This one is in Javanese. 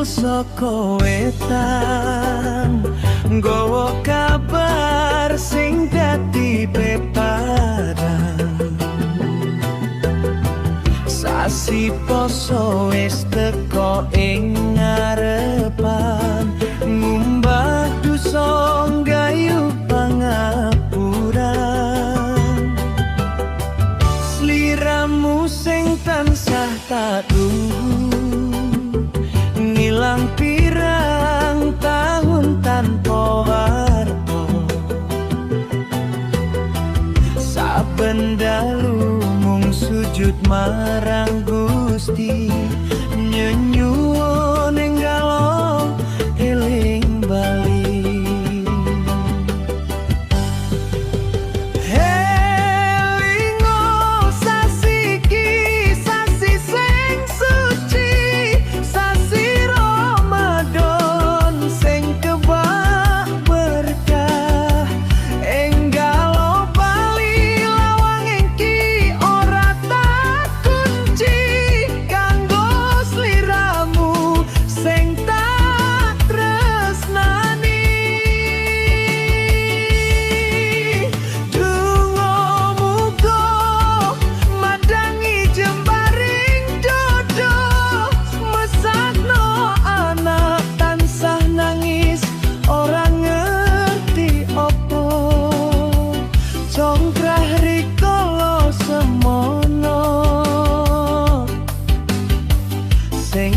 Saka wetan, nggawa kabar sing dadi pepadang. Sasi poso wis teko ing ngarepan, ngumbah dosa, nggayuh pangapuran. Sliramu sing tansah tak tunggu, ngilang pirang tahun tanpa warta. Saben dalu mung sujud marang Gusti, nyenyuwun enggalo eling bali. Elingo sasi iki, sasi sing suci, sasi Ramadan sing kebak berkah. Enggalo bali, lawang iki ora tak kunci, kanggo sliramu sing tak tresnani. Donga muga madangi jembaring dodo, mesakno anak tansah nangis ora ngerti opo. Congkrah rikala semono sing